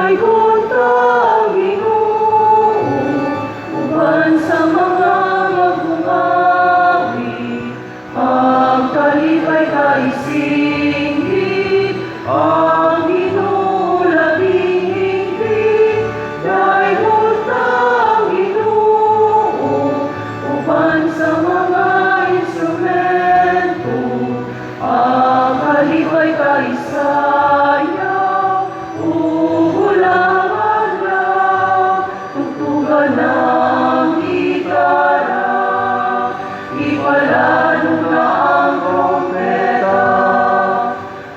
Daygon ta ang Ginoo uban sa mga magungawit. Ang kalipay kay isinggit, ang Ginoo labing higpit. Daygon ta ang Ginoo uban sa mga instrumento. Ang kalipay kay isayaw, ug hulang adlaw, tugtugan ng gitara, ipalanog na ang trompeta,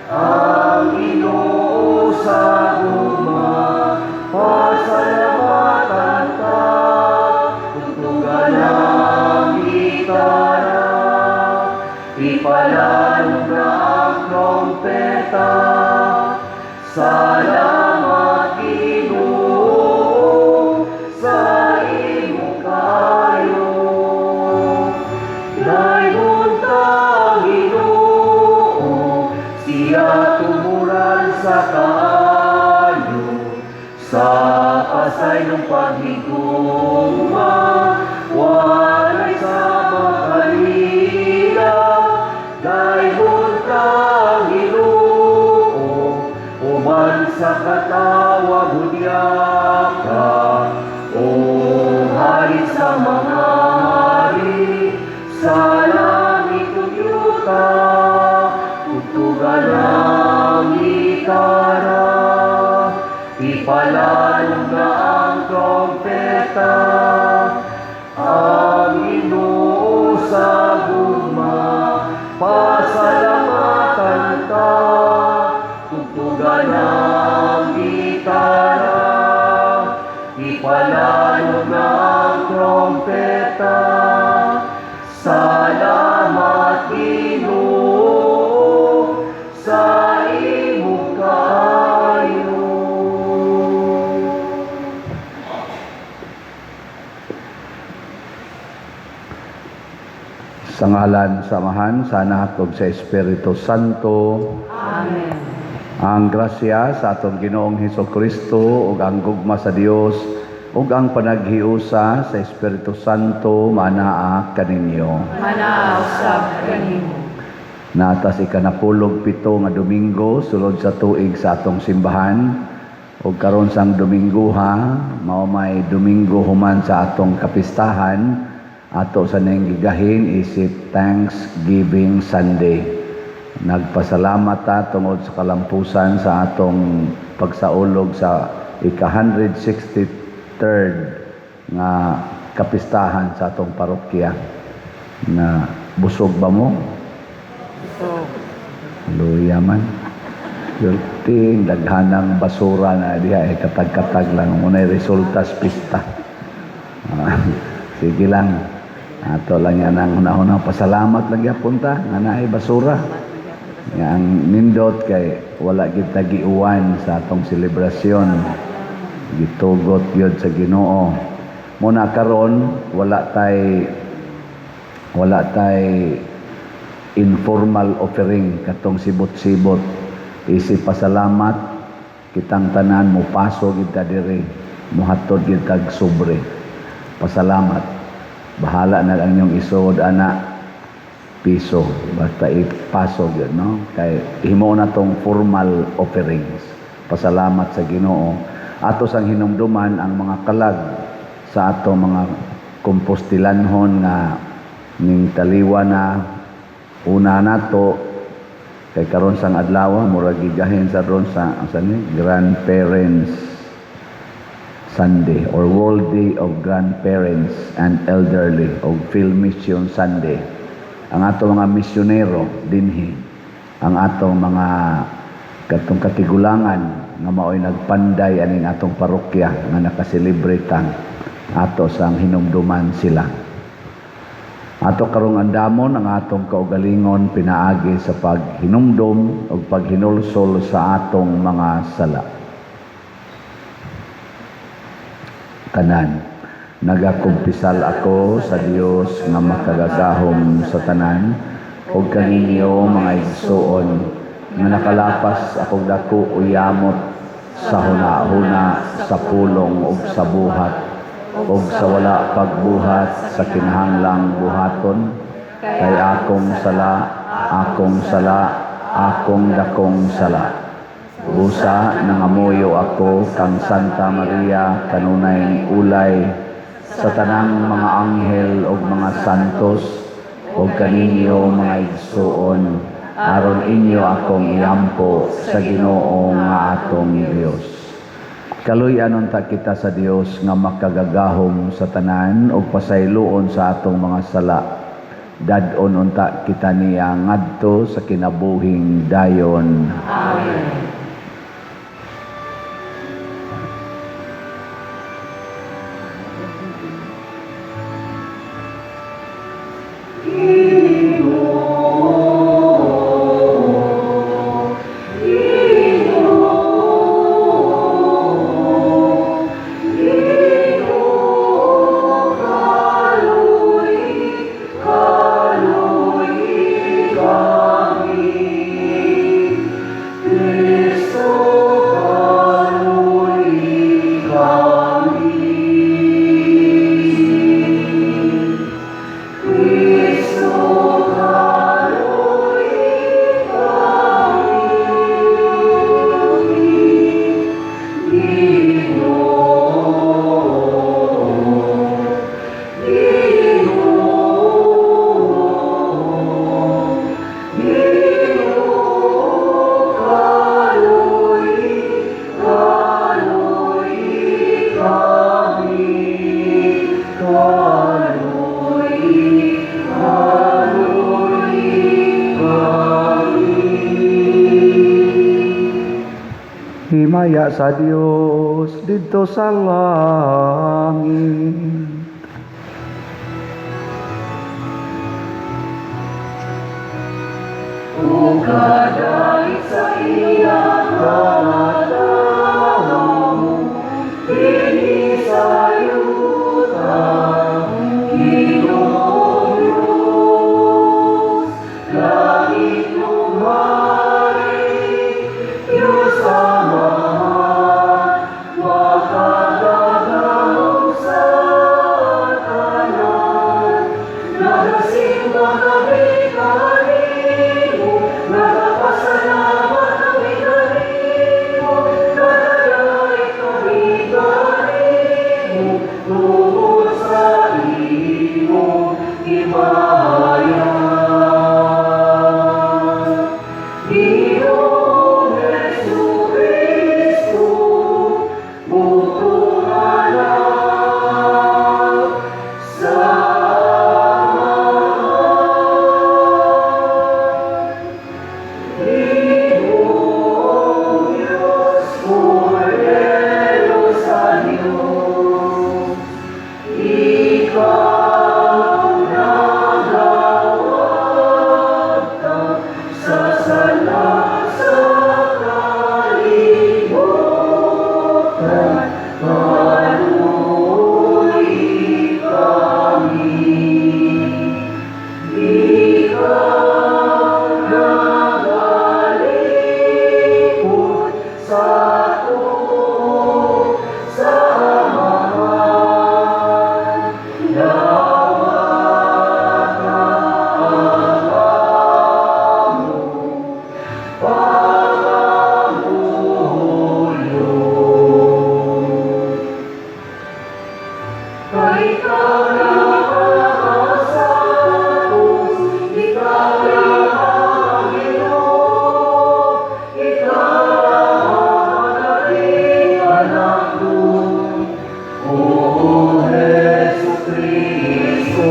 ang Ginoo sa gugma, pasalamatan ta, tugtugan ng gitara, ipalanog na ang trompeta. Salamat, Ginoo, sa imong kaayo. Daygon ta ang Ginoo, siya tuburan sa kaayo, sa pasaylong paghigugma, walay sama kanila. Daygon ta ang Ginoo, uban sa katawag hudyaka, o hari sa mga hari, sa langit ug yuta, tugtugan ang gitara, ipalanog na ang trompeta, ang Ginoo sa gugma, pasalamatan ta, tugtugan ang gitara, ipalanog na ang trompeta. Salamat, Ginoo, sa imong kaayo. Sa ngalan sa Amahan, sa Anak ug sa Espiritu Santo. Amen. Ang grasya sa atong Ginoong Hesus Kristo ug ang gugma sa Dios ug ang panaghiusa sa Espiritu Santo manaa kaninyo. Manaa usab kanimo. Naa ta sa ikanapulog 7 nga Domingo sulod sa tuig sa atong simbahan, ug karon sang Domingo ha, mao may Domingo human sa atong kapistahan, ato sa ning gigahin isip Thanksgiving Sunday. Nagpasalamat ta tungod sa kalampusan sa atong pagsaulog sa ika-163rd nga kapistahan sa atong parokya. Na busog ba mo? Busog. Hallelujah man. Yulting, daghanang basura na diha, katag-katag lang. Muna'y resulta sa pista. Sige lang. Ato lang yan ang una-una. Pasalamat lang gyapon ta nga naay basura. Nga ang nindot kay wala kita giuwan sa atong selebrasyon. Gitugot gyud sa Ginoo. Muna karon wala tay informal offering katong sibot-sibot. Isip pasalamat kitang tanan mo paso gid ta diri, mohatod gid tag sobre. Pasalamat. Bahala na lang inyong isod ana piso, basta ipaso gyud, no, kay himo na tong formal offerings. Pasalamat sa Ginoo. Ato sang hinumduman ang mga kalag sa ato mga Compostelanhon nga ning taliwa na una nato, kay karon sang adlaw murag gigahin sa ron sa asa ni Grandparents Sunday or World Day of Grandparents and Elderly o Phil Mission Sunday. Ang ato mga misyonero dinhi, ang atong mga katong katigulangan nga maoy nagpanday aning atong parokya nga nakaselebrate ato sang hinumduman sila. Ato karong andamon ang atong kaugalingon pinaagi sa paghinumdom ug paghinulsol sa atong mga sala. Tanan, nagakumpisal ako sa Dios nga makagagahom sa tanan ug kaninyo mga igsuon nga nakalapas akong dako o yamot sa huna-huna, sa pulong ug sa buhat, ug sa wala pagbuhat sa kinahanglang buhaton, kay akong sala, akong sala, akong dakong sala. Busa, nangamuyo ako kang Santa Maria, kanunay ulay, sa tanang mga anghel ug mga santos, ug kaninyo, mga igsuon, aron inyo akong iampo sa Ginoo nga atong Dios. Kaluy-an unta kita sa Dios nga makagagahom sa tanan ug pasayloon sa atong mga sala. Dad-on unta kita niya ngadto sa kinabuhing dayon. Amen. Himaya sa Dios didto sa langit. Ug kadait sa iya kalatawon dinhi sa yuta, Ginoong Diyos, langit ug hari, Diyos Amahan, makagagahom sa tanan. Nagasimba kami kanimo, nagapasalamat kami kanimo, nagadaig kami kanimo, tungod sa imong himaya. Ginoong Jesu-Cristo, bugtong Anak sa Amahan. Ginoong Diyos, Kordero sa Diyos, ikaw nagawagtang sa sala sa kalibutan, kaluoyi kami. Ikaw nagalikod sa tuo sa Amahan, dawata ang among pangamuyo. Kay ikaw ra ang santos, ikaw ra ang Ginoo, ikaw ra ang Anak, O Jesu Cristo.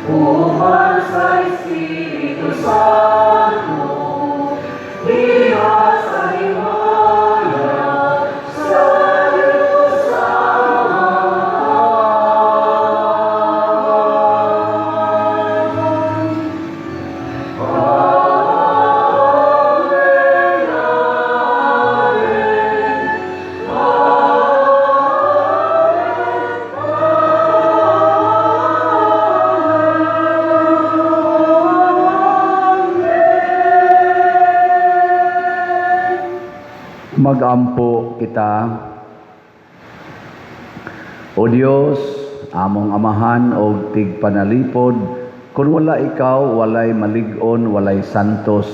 Uban sa Espiritu Santo, diha sa himaya sa Diyos. Mag-ampo kita. O Dios, among Amahan og tigpanalipod, kung wala ikaw, walay malig-on, walay santos.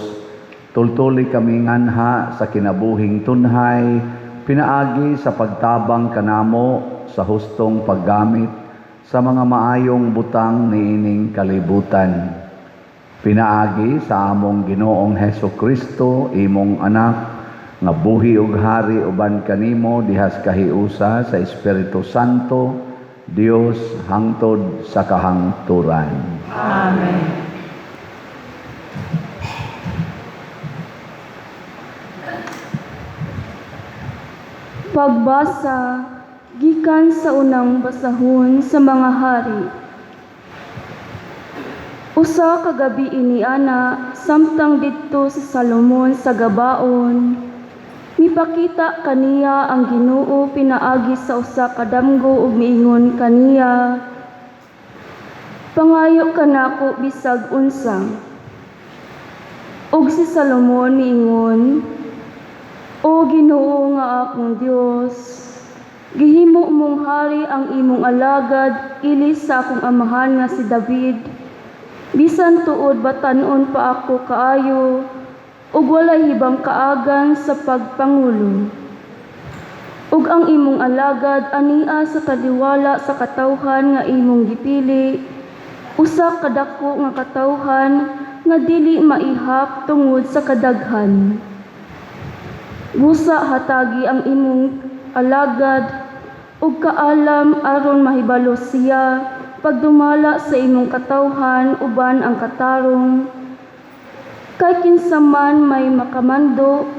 Tultuli kami nganha sa kinabuhing tunhay, pinaagi sa pagtabang kanamo sa hustong paggamit sa mga maayong butang niining kalibutan. Pinaagi sa among Ginoong Heso Kristo, imong anak, nga buhi ug hari uban kanimo dihas kahiusa sa Espiritu Santo, Dios hangtod sa kahangturan. Amen. Pagbasa gikan sa unang basahon sa mga hari. Usa ka gabi ini ana, samtang didto si Salomon sa Gabaon, mipakita kaniya ang Ginoo pinaagi sa usa ka damgo ug miingon kaniya, "Pangayo kanako bisag unsa." Ug si Salomon miingon, "O Ginoo nga akong Dios, gihimo mong hari ang imong alagad ilis sa akong amahan nga si David. Bisan tuod batan-on pa ako kaayo ug walay hibang kaagan sa pagpangulo. Ug ang imong alagad ania sa taliwala sa katawhan nga imong gipili, usa ka dako nga katawhan nga dili maihap tungod sa kadaghan. Busa hatagi ang imong alagad og kaalam aron mahibalo siya pagdumala sa imong katawhan uban ang katarong, kay kinsa man may makamando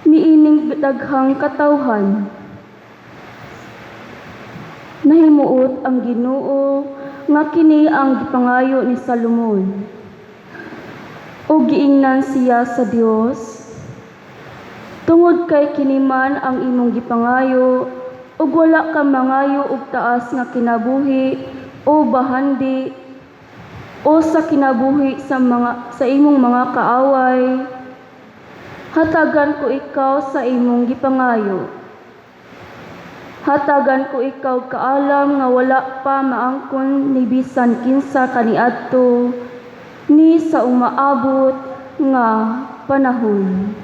niining daghang katawhan." Nahimuot ang Ginoo nga kini ang gipangayo ni Salomon. Ug giingnan siya sa Dios, "Tungod kay kini man ang imong gipangayo, ug wala ka mangayo og taas nga kinabuhi o bahandi o sa kinabuhi sa imong mga kaaway, hatagan ko ikaw sa imong gipangayo. Hatagan ko ikaw kaalam nga wala pa maangkon ni bisan kinsa kaniadto ni sa umaabot nga panahon."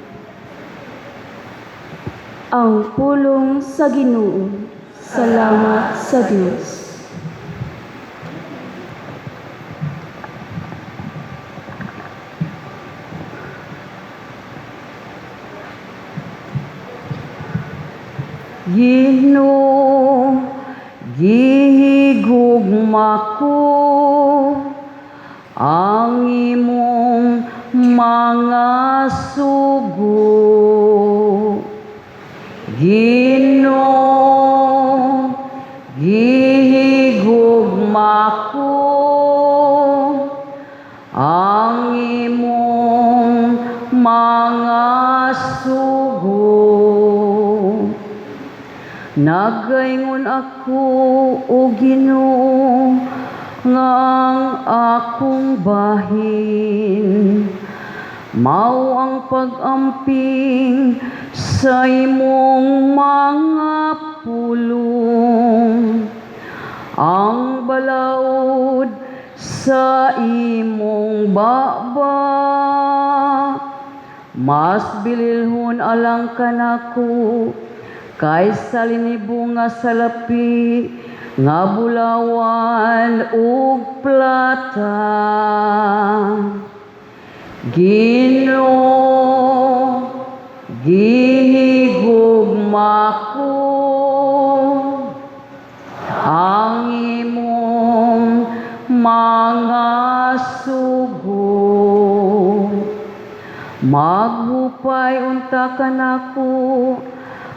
Ang pulong sa Ginoo. Salamat sa Dios. Ginoo, gihigugma ko ang imong mga sugo. Ginoo, gihigugma ko ang imong mga sugo. Nagaingon ako, o Ginoo, nga ang akong bahin mao ang pag-amping sa imong mga pulong. Ang balaod sa imong baba mas bililhon alang kanako kaysa linibo nga salapi nga bulawan ug plata. Ginoo, gihigugma ko ang imong mga sugo. Maghupay unta kanako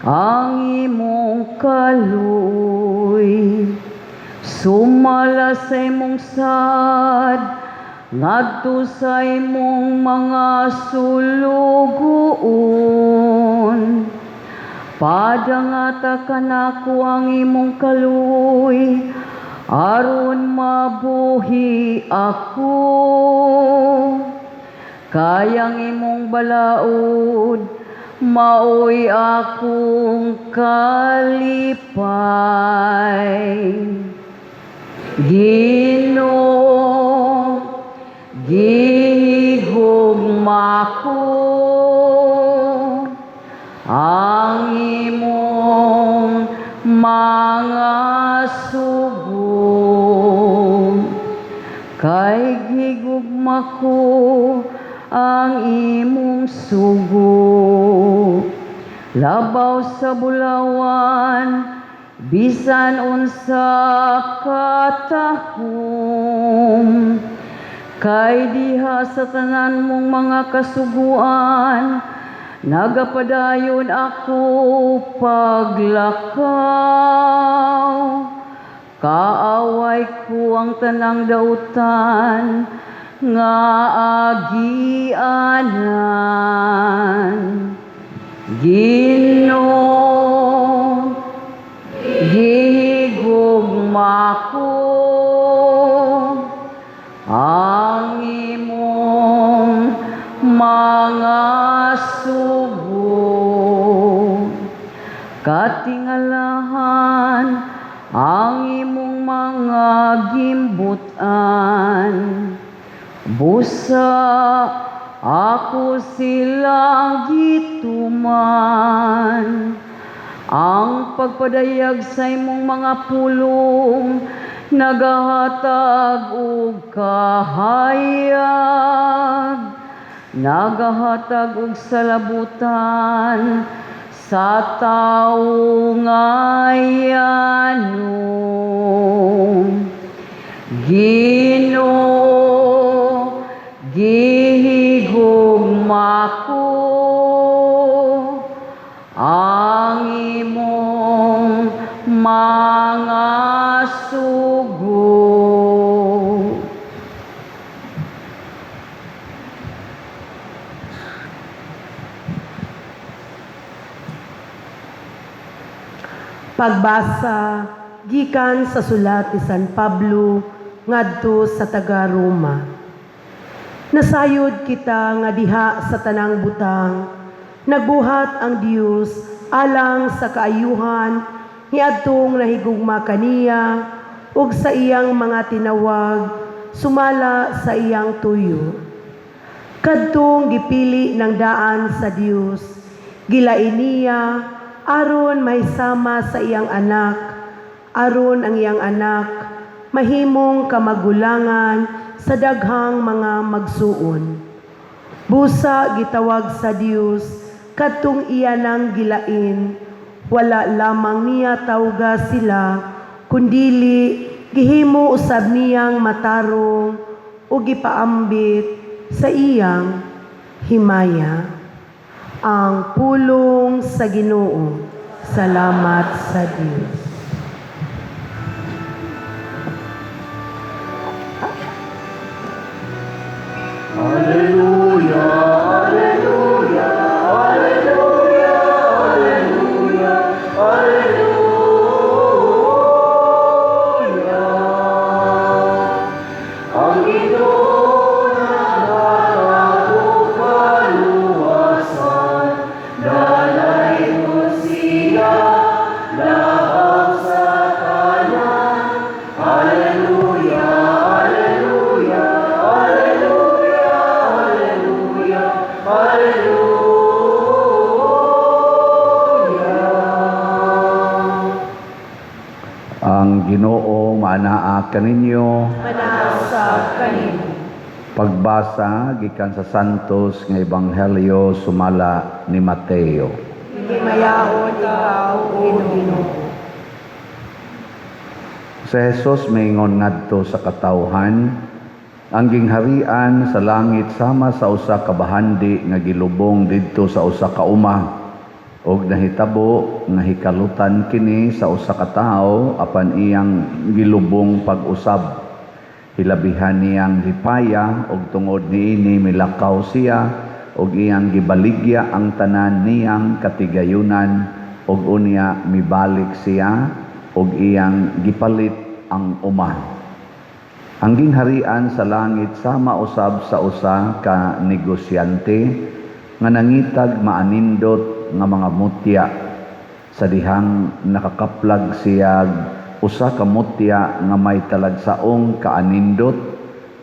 ang imong kaluoy. Sumala sa imong saad ngadto sa imong mga sulugoon. Padangata kanako ang imong kaluoy aron mabuhi ako. Kay ang imong balaod Maoy akong kalipay. Ginoo, gihigugma ko ang imong mga sugo, kay gigugma ko ang imong sugo labaw sa bulawan, bisan unsa katahom, kay diha sa tanan mong mga kasuguan nagapadayon ako paglakaw. Kaaway ko ang tanang dautan nga agianan. Ginoo, gihigugma ko ang imong mga sugo. Katingalahan ang imong mga gimbutan. Busa ako silang gituman. Ang pagpadayag sa imong mga pulong nagahatag og kahayag, nagahatag og salabutan sa tawo nga yanong. Ginoo, gihigugma ko ang imong mga sugo. Pagbasa gikan sa sulat ni San Pablo ngadto sa taga Roma. Nasayod kita nga diha sa tanang butang nagbuhat ang Dios alang sa kaayuhan niadtong nahigugma kaniya ug sa iyang mga tinawag sumala sa iyang tuyo. Kadtong gipili ng daan sa Dios, gilain niya aron mahisama sa iyang anak, aron ang iyang anak mahimong kamagulangan sa daghang mga magsuon. Busa gitawag sa Dios kadtong iya nang gilain, wala lamang niya tawga sila, kundili gihimo usab niyang matarong o gipaambit sa iyang himaya. Ang pulong sa Ginoo. Salamat sa Dios. Ang Ginoo kaluwasan, dalaygon siya labaw sa tanan. Hallelujah, hallelujah, hallelujah, hallelujah, hallelujah. Ang Ginoo maanaa kaninyo. Manausap kanimo. Pagbasa gikan sa Santos nga Ebanghelyo sumala ni Mateo. Himayaon ikaw, O Ginoo. Sa Jesus maingon ngadto sa katawhan, ang gingharian sa langit sama sa usa ka bahandi nga gilubong didto sa usa ka uma, ug nahitabo nga hikalutan kini sa usa ka tawo apan iyang gilubong pag-usab. Hilabihan niyang hipaya, ug tungod niini milakaw siya ug iyang gibaligya ang tanan niyang katigayunan, ug unya mibalik siya ug iyang gipalit ang uma. Ang gingharian sa langit sama usab sa usa ka negosyante nga nangitag maanindot kanindot nga mga mutya. Sa dihang nakakaplag siyag usa ka mutya nga may talagsaong kaanindot,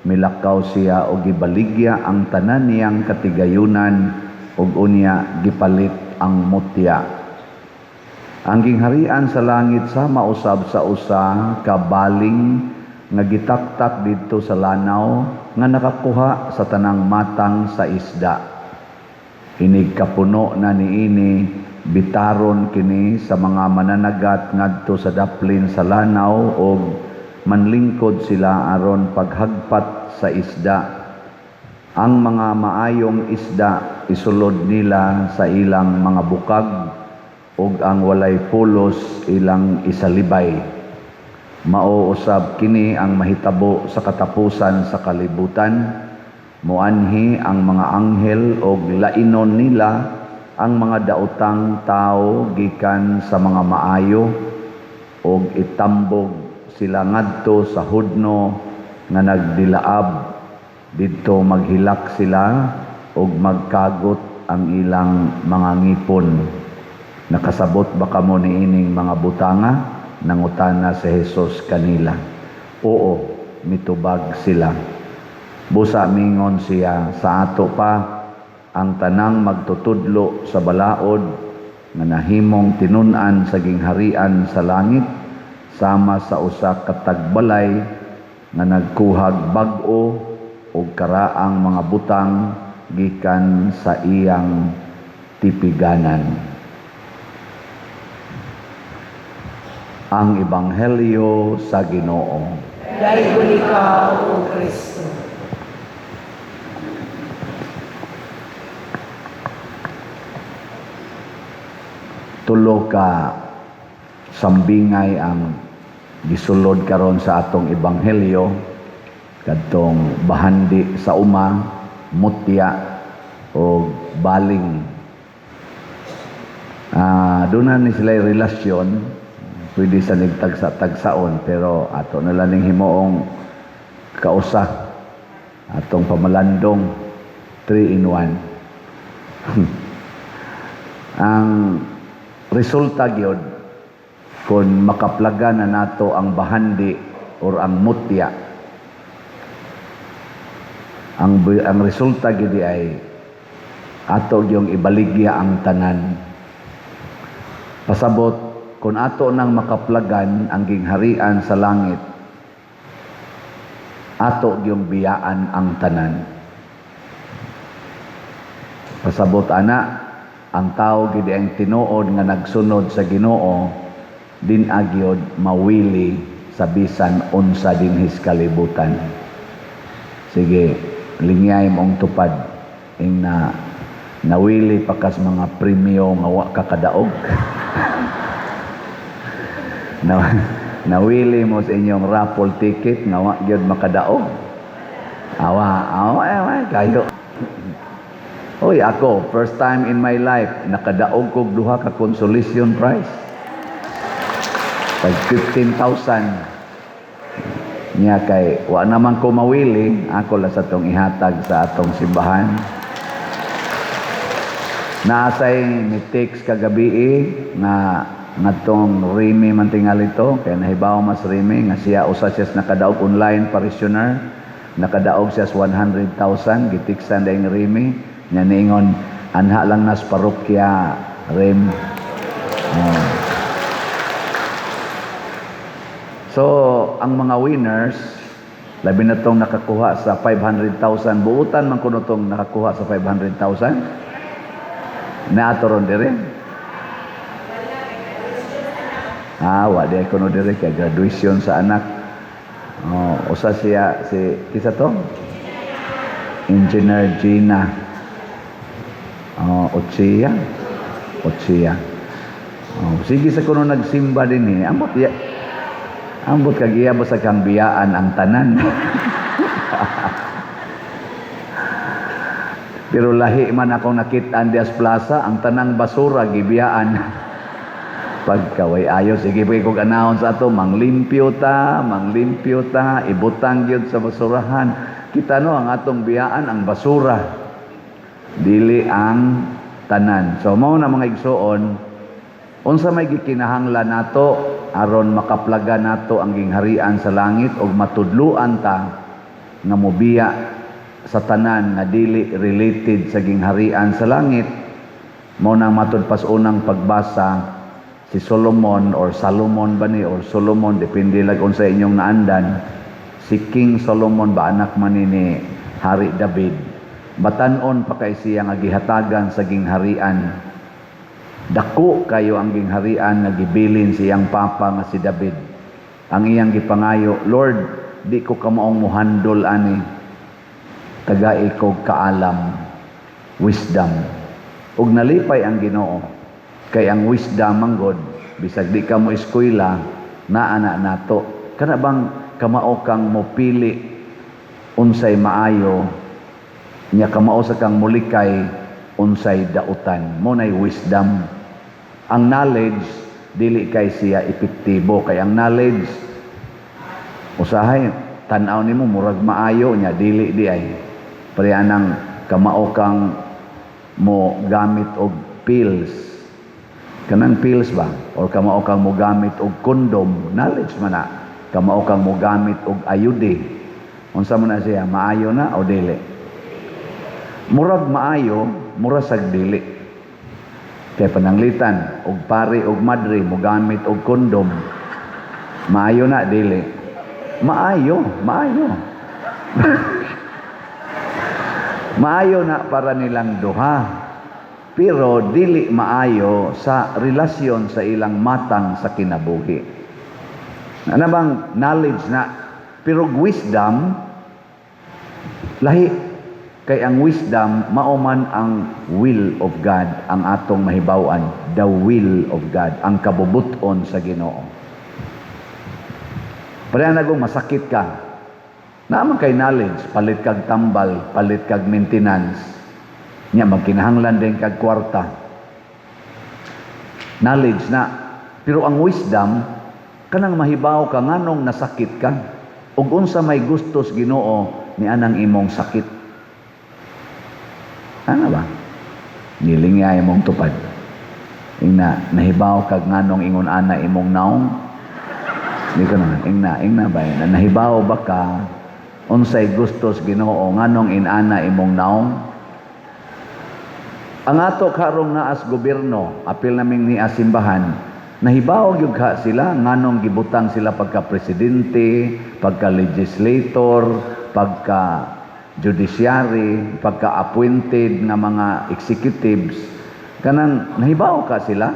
milakaw siya og gibaligya ang tanan niyang katigayunan ug unya gipalit ang mutya. Ang gingharian sa langit sama usab sa usa ka baling nga gitaktak didto sa lanaw nga nakakuha sa tanang matang sa isda. Inig kapuno na niini, bitaron kini sa mga mananagat ngadto sa daplin sa lanaw og manlingkod sila aron paghagpat sa isda. Ang mga maayong isda isulod nila sa ilang mga bukag ug ang walay pulos ilang isalibay. Mao usab kini ang mahitabo sa katapusan sa kalibutan. Moanhi ang mga anghel og lainon nila ang mga daotang tawo gikan sa mga maayo og itambog sila ngadto sa hudno nga nagdilaab. Didto maghilak sila og magkagot ang ilang mga ngipon. Nakasabot ba kamo niining mga butanga? Nangutana si Jesus kanila. Oo, mitubag sila. Busa mingon siya, sa ato pa ang tanang magtutudlo sa balaod nga nahimong tinun-an sa gingharian sa langit, sama sa usa ka tagbalay nga nagkuhag bag-o og karaang mga butang gikan sa iyang tipiganan. Ang Ebanghelyo sa Ginoo. Daygon ikaw, O Kristo. Tulo ka sambingay ang gisulod karon sa atong ebanghelyo, kadtong bahandi sa uma, mutya o baling. Doon na ni sila relasyon, pwede sa nigtagsa-tagsaon, pero ato na lang ning himuong kausa atong pamalandong 3 in 1. Ang resulta gyud kung makaplaga na nato ang bahandi or ang mutya, ang resulta gyud ay ato gyung ibaligya ang tanan. Pasabot, kung ato nang makaplagan ang gingharian sa langit, ato gyung biyaan ang tanan. Pasabot ana, ang tao gid ang tinuod nga nagsunod sa Ginoo, din agyod mawili sa bisan unsa dinhis kalibutan. Sige, lingyay mong tupad ing na nawili pa kas mga premyo nga wa ka kadaog. Nawili mo sa inyong raffle ticket nga wa gyud makadaog. Awa, awa, awa, kayo. Oy, ako, first time in my life, nakadaog kog duha ka consolation prize. Tag 15,000. Nya kay wa naman ko mawili, ako lang sa tong ihatag sa atong simbahan. Naasay ni text kagabi nga ngadtong Remy man tingali to, kay nahibaw mas Remy nga siya usa siya sa nakadaog online parishioner, nakadaog siya sa 100,000, gitiksan dayong Remy. Nya niingon anha lang nas parokya Rem. Oh. So ang mga winners, labi na tong nakakuha sa 500,000, buutan man kuno tong nakakuha sa 500,000. Naato ron dire. Wa di kuno dire kay graduation sa anak. Oh, usa siya si kisa to? Engineer Gina. Oh, Ochia. Ochia. Oh, sige sa kuno nagsimba din eh. Ambot ya. Ambot kag iya ba sa kang biyaan ang tanan. Pero lahi man akong nakit-an dias plaza, ang tanang basura gibiyaan. Pagkaway ayo, sige pa kog announce ato, manglimpyo ta, manglimpyo ta, ibutang gyud sa basurahan. Kita no ang atong biyaan ang basura. Dili ang Tanan. So mao na, mga igsuon, unsa may gikinahanglan nato aron makaplaga nato ang gingharian sa langit ug matudluan ta nga mobiya sa tanan nga dili related sa gingharian sa langit? Mao nang matud pas unang pagbasa, si Solomon or Salomon ba ni or Solomon, depende lang unsa inyong naandan. Si King Solomon ba, anak man ni Hari David, batan-on pa kay siya nga gihatagan sa gingharian. Dako kayo ang gingharian nga gibilin siyang papa nga si David. Ang iyang gipangayo, "Lord, di ko kamaong muhandol ani, tagai ko kaalam," wisdom. Ug nalipay ang Ginoo kay ang wisdom manggod, bisag di ka mo eskwela, naa na nato. Kana bang kamao kang mopili unsay maayo nya kamao sa kang mulikay unsay dautan, mo nay wisdom. Ang knowledge, dili kay siya epektibo, kay ang knowledge usahay tan-aw nimo murag maayo nya dili di ay. Pareha nang kamao kang mo gamit og pills, kanang pills ba, or kamao kang mo gamit og condom, knowledge man na. Kamao kang mo gamit og IUD, unsa man na siya, maayo na o dili? Murag maayo, mura sag dili, kay pananglitan og pare og madre mo gamit og condom, maayo na, dili? Maayo, maayo, maayo na para nilang duha, pero dili maayo sa relasyon sa ilang matang sa kinabuhi. Ano bang knowledge na? Pero wisdom lahi, kay ang wisdom mao man ang will of God ang atong mahibaw-an, the will of God, ang kabubuton sa Ginoo. Pareha na kung masakit ka, naa man kay knowledge, palit kag tambal, palit kag maintenance nya, magkinahanglan din kag kwarta, knowledge na. Pero ang wisdom, kanang mahibaw ka nganong nasakit ka ug unsa may gustos Ginoo ni anang imong sakit. Ano ba nilingya imong tupad? Ingna nahibaw kag nganong ingon ana imong naong? Di ko na ingna, ingna ba na nahibaw ba ka unsay gustos Ginoo nganong inana imong naong? Ang ato karong naas gobyerno, apil naming ni simbahan, nahibaw gyud ka sila nganong gibutang sila pagka presidente, pagka legislator, pagka judiciary, pagka appointed nga mga executives? Kanang nahibaw ka sila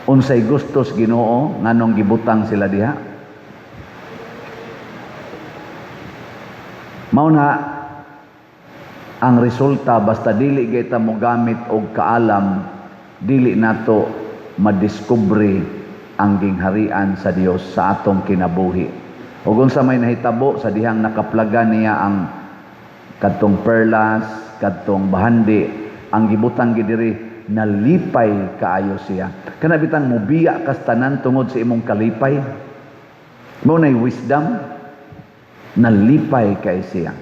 unsay gustos Ginoo nganong gibutang sila diha? Mao na ang resulta, basta dili kita mo gamit og kaalam, dili nato madiskubre ang gingharian sa Dios sa atong kinabuhi. Ug unsa may nahitabo sa dihang nakaplaga niya ang kadtong perlas, kadtong bahandi, ang gibutang gidiri, nalipay kaayo siya. Kana bitang mubiya kas tanan tungod sa imong kalipay. Mao nay wisdom, nalipay kay siya.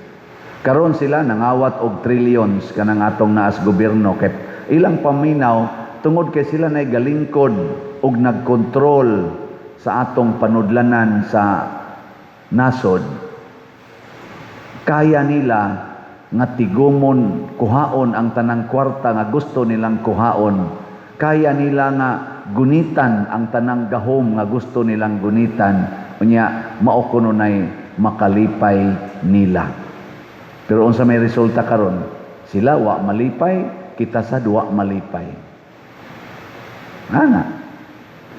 Karon sila nangawat og trillions kanang atong naas gobyerno, kay ilang paminaw, tungod kay sila nay galingkod og nagkontrol sa atong panudlanan sa nasod, kaya nila nga tigumon kuhaon ang tanang kwarta nga gusto nilang kuhaon. Kaya nila nga gunitan ang tanang gahom nga gusto nilang gunitan. Unya mao kuno nay makalipay nila. Pero unsa may resulta karon? Sila wa malipay, kita sad wa malipay. Ana.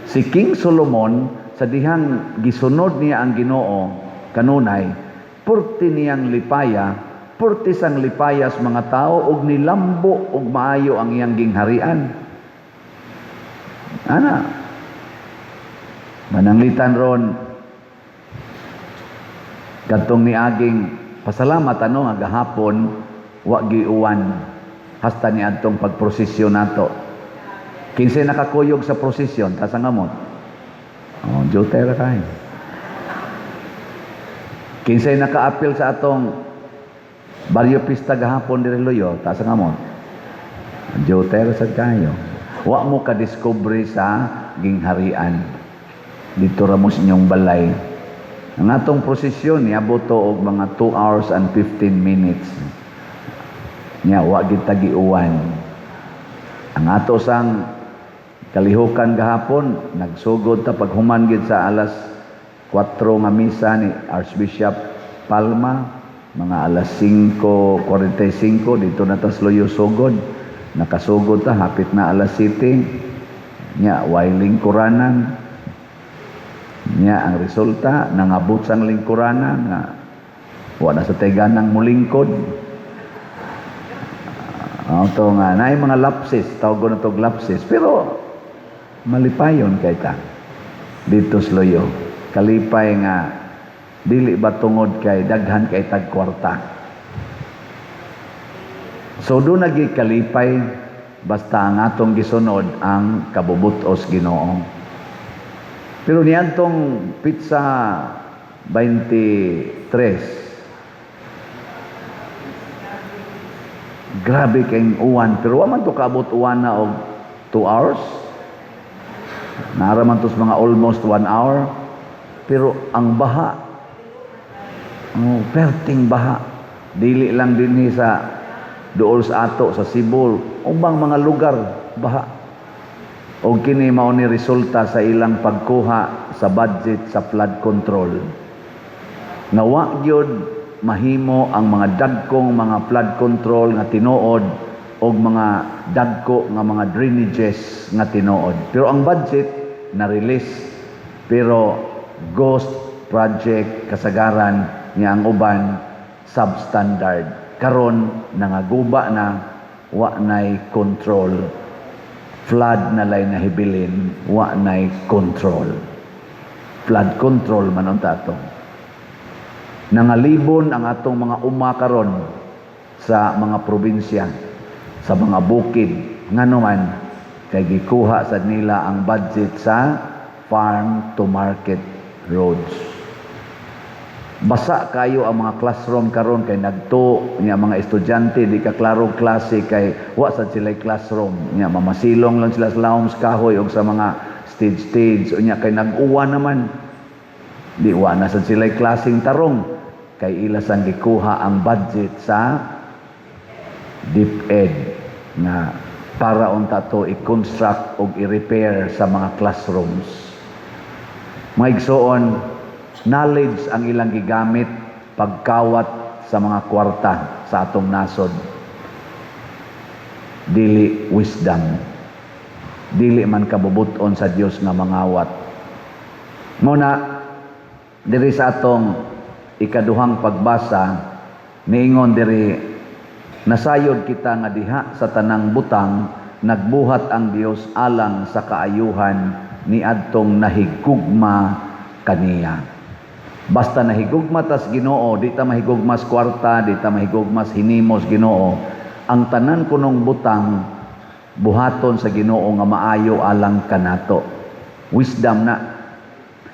Si King Solomon, sa dihang gisunod niya ang Ginoo kanunay, purti niyang lipaya, purti sang lipayas mga tao ug nilambo og maayo ang iyang gingharian. Ana. Mananglitan ron kadtong niaging, pasalamat ano nga gahapon wa giuwan hasta ni adtong pagprosesyon nato. Kinsay nakakuyog sa prosesyon? Taas ang kamot. Oh, jote ra kay. Kinsay nakaapil sa atong Baryo pista gahapon diri Luyo, taas ang amot. Joter sad kayo. Wa mo ka-discover sa gingharian. Dito ra mo sa inyong balay. Ang atong prosesyon niabot to og mga 2 hours and 15 minutes. Nya wa gid ta giuwan. Ang ato sang kalihukan gahapon, nagsugod ta paghuman gid sa alas 4 nga misa ni Archbishop Palma, mga alas 5:45 dito na tas Luyo sugod. Nakasugod ta hapit na alas 7. Nya way lingkuranan. Nya ang resulta, nangabot sang lingkuranan nga wa na sa teganang mulingkod. To nga naay mga lapses, tawag na tog lapses, pero malipayon kay ta dito sa Luyo. Kalipay nga dili ba tungod kay daghan kay tag kwarta. So do nagi kalipay basta ang atong gisunod ang kabubutos Ginoo. Pero niadtong petsa 23, grabe kayong uwan, pero wa man to kaabot uwan na og 2 hours. Nara man to sa mga almost 1 hour. Pero ang baha, oh, perting baha. Dili lang dinhi sa duol sa ato sa Sibol, ubang mga lugar baha. Og kini mao ni resulta sa ilang pagkuha sa budget sa flood control. Nga wa gyud mahimo ang mga dagkong mga flood control nga tinuod og mga dagko nga mga drainages nga tinuod. Pero ang budget na-release, pero ghost project kasagaran niya ang uban substandard. Karon nangaguba na, wa nay control. Flood na lay nahibilin, wa nay control. Flood control man unta ato. Nangalibon ang atong mga uma karon sa mga probinsya, sa mga bukid, ngano man kay gikuha sad nila ang budget sa farm to market roads. Basa kayo ang mga classroom karon kay nagto niya mga estudyante, di ka klaro klase kay wa sad sila classroom niya, mamasilong lang sila sa lawom sa kahoy og sa mga stage stage. Unya kay nag-uwan naman, di wa na sad sila klaseng tarong kay ila sang gikuha ang budget sa DepEd nga para unta to i-construct og i-repair sa mga classrooms. Mga igsoon, knowledge ang ilang gigamit pagkawat sa mga kwarta sa atong nasod. Dili wisdom. Dili man kabubuton sa Dios nga mangawat. Muna, diri sa atong ikaduhang pagbasa, niingon diri, nasayod kita nga diha sa tanang butang nagbuhat ang Dios alang sa kaayuhan ni adtong nahigugma kaniya. Basta nahigugma tas Ginoo, di ta mahigugmas kwarta, di ta mahigugmas hinimos Ginoo. Ang tanan kunong butang buhaton sa Ginoo nga maayo alang kanato. Wisdom na.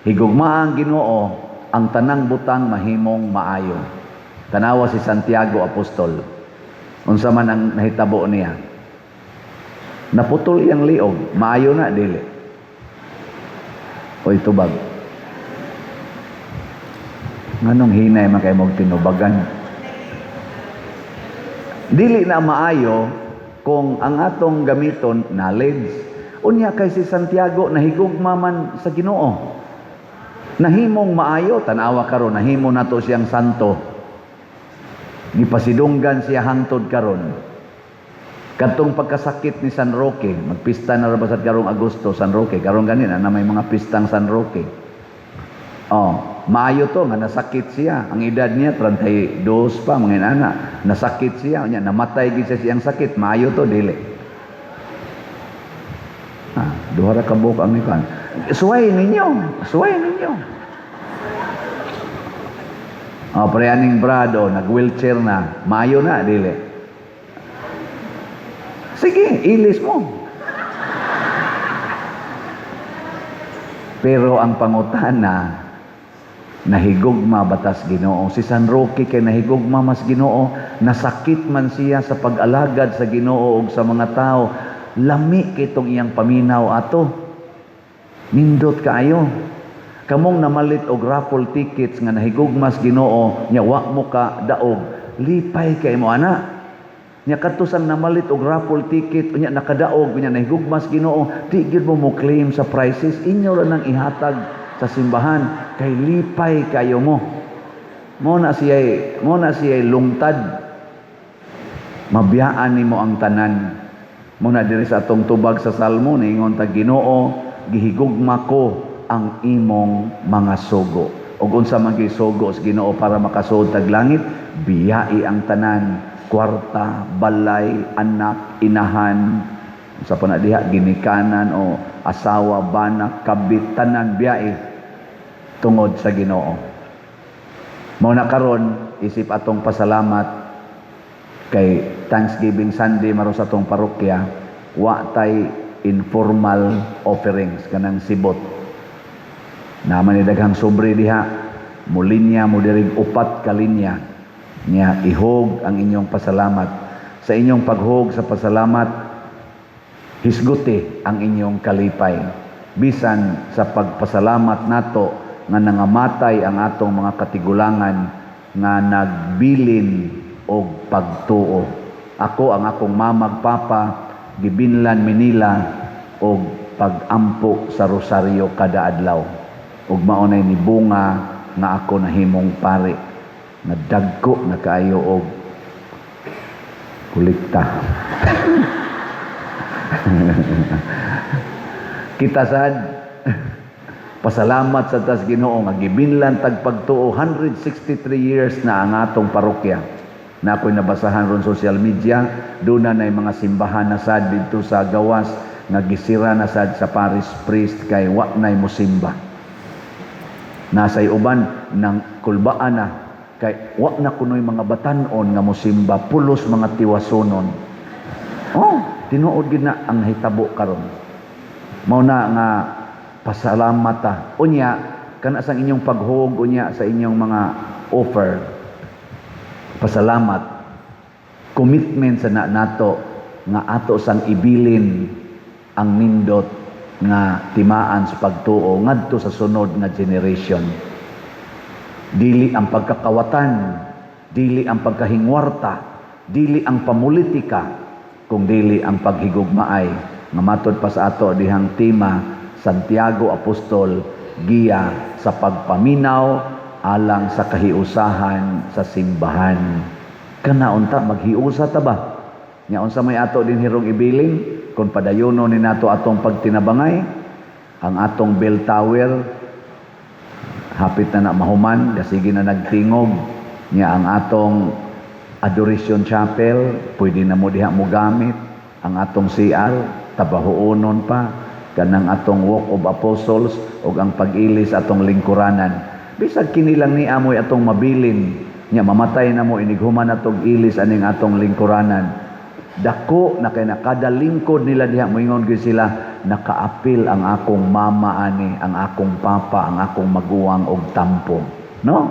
Higugma ang Ginoo, ang tanang butang mahimong maayo. Tanawa si Santiago Apostol. Unsa man ang nahitabo niya? Naputol iyang liog, maayo na dili? Oy, tubag. Nganong hinay man kay mog tinubagan? Dili na maayo kung ang atong gamiton knowledge. Unya kay si Santiago nahigugma man sa Ginoo. Nahimong maayo, tan-awa karon, nahimo nato siyang santo. Gipasidunggan siya hangtod karon. Kadtong pagkasakit ni San Roque, magpista na ra ba sad karong Agosto, San Roque, karon gani na may mga pistang San Roque. Oh, maayo to nga nasakit siya. Ang edad niya 32 pa, mga inana. Nasakit siya, unya namatay gid siya siyang sakit. Maayo to dili? Ah, duha ra ka buok ang ikan. Suway ninyo, suway ninyo. Oh, pre aning brado, nag-wheelchair na. Maayo na dili? Sige, ilis mo. Pero ang pangutana, Nahigugma ba tas Ginoo? Si San Roque kay nahigugma mas Ginoo, nasakit man siya sa pag-alagad sa Ginoo ug sa mga tao. Lami kitong iyang paminaw ato. Nindot kaayo. Kamong namalit og raffle tickets nga nahigugma sa Ginoo, nya wa mo ka daog, lipay kay mo ana. Nya kadto sang namalit og raffle ticket, unya nakadaog, unya nahigugma sa Ginoo, di gyud mo mo claim sa prizes, inyo ra nang ihatag sa simbahan kay lipay kayo mo. Mo na siya lungtad. Mabiyaan nimo ang tanan. Mo na diri sa atong tubag sa Salmo, niingon ta, "Ginoo, gihigugma ko ang imong mga sugo." Ug unsa man gisugo sa Ginoo para makasuod tag langit? Biyai ang tanan, kwarta, balay, anak, inahan, sa pa na diha, ginikanan o asawa, bana, kabit, tanan biyai tungod sa Ginoo. Mao na karon isip atong pasalamat kay Thanksgiving Sunday maros atong parokya, wa tay informal offerings, kanang sibot. Naman ni daghang sobre diha, mo linya mo dirig, upat ka linya niya, ihog ang inyong pasalamat. Sa inyong paghog sa pasalamat, hisguti ang inyong kalipay. Bisan sa pagpasalamat nato nga nangamatay ang atong mga katigulangan nga nagbilin og pagtuo. Ako, ang akong mamag papa, gibinlan minila og pagampo sa rosaryo kada adlaw. Ug mao nay nibunga nga ako nahimong pari nga dagko na kaayo og kolekta. Kita sad, pasalamat sa tas Ginoo nga gibinlan tag pagtuo. 163 years na ang atong parokya. Na ako'y nabasahan ron social media, doon na mga simbahan na sad didto sa gawas nga gisira na sad sa parish priest kay wa nay musimba. Nasay uban ng kulbaan na kay wa na kunoy mga batan-on nga musimba, pulos mga tiwasonon. Oh, tinuod gid na ang hitabo karon. Mao na nga pasalamat ta. Unya kana sang inyong paghog, unya sa inyong mga offer, pasalamat, commitment sa na nato nga ato sang ibilin ang nindot nga timaan sa pagtuo ngadto sa sunod nga generation. Dili ang pagkakawatan, dili ang pagkahingwarta, dili ang pamulitika, kung dili ang paghigugmaay nga matod pa sa ato dihang tema, Santiago Apostol, giya sa pagpaminaw alang sa kahiusahan sa simbahan. Kana unta maghiusa ta ba? Nya unsa may ato din hirong ibilin kung padayono ni nato atong pagtinabangay? Ang atong bell tower hapit na na mahuman, sige na nagtingog. Nya ang atong Adoration Chapel, pwede na mo diha mo gamit. Ang atong CR, tabahuonon pa. Kanang atong Walk of Apostles ug ang pag-ilis atong lingkuranan. Bisag kini lang ni amoy atong mabilin. Nya mamatay na mo, inighuman atong ilis aning atong lingkuranan. Dako na kay na kada lingkod nila diha, moingon gyud sila, "Nakaapil ang akong mama ani, ang akong papa, ang akong maguwang og tampo." No?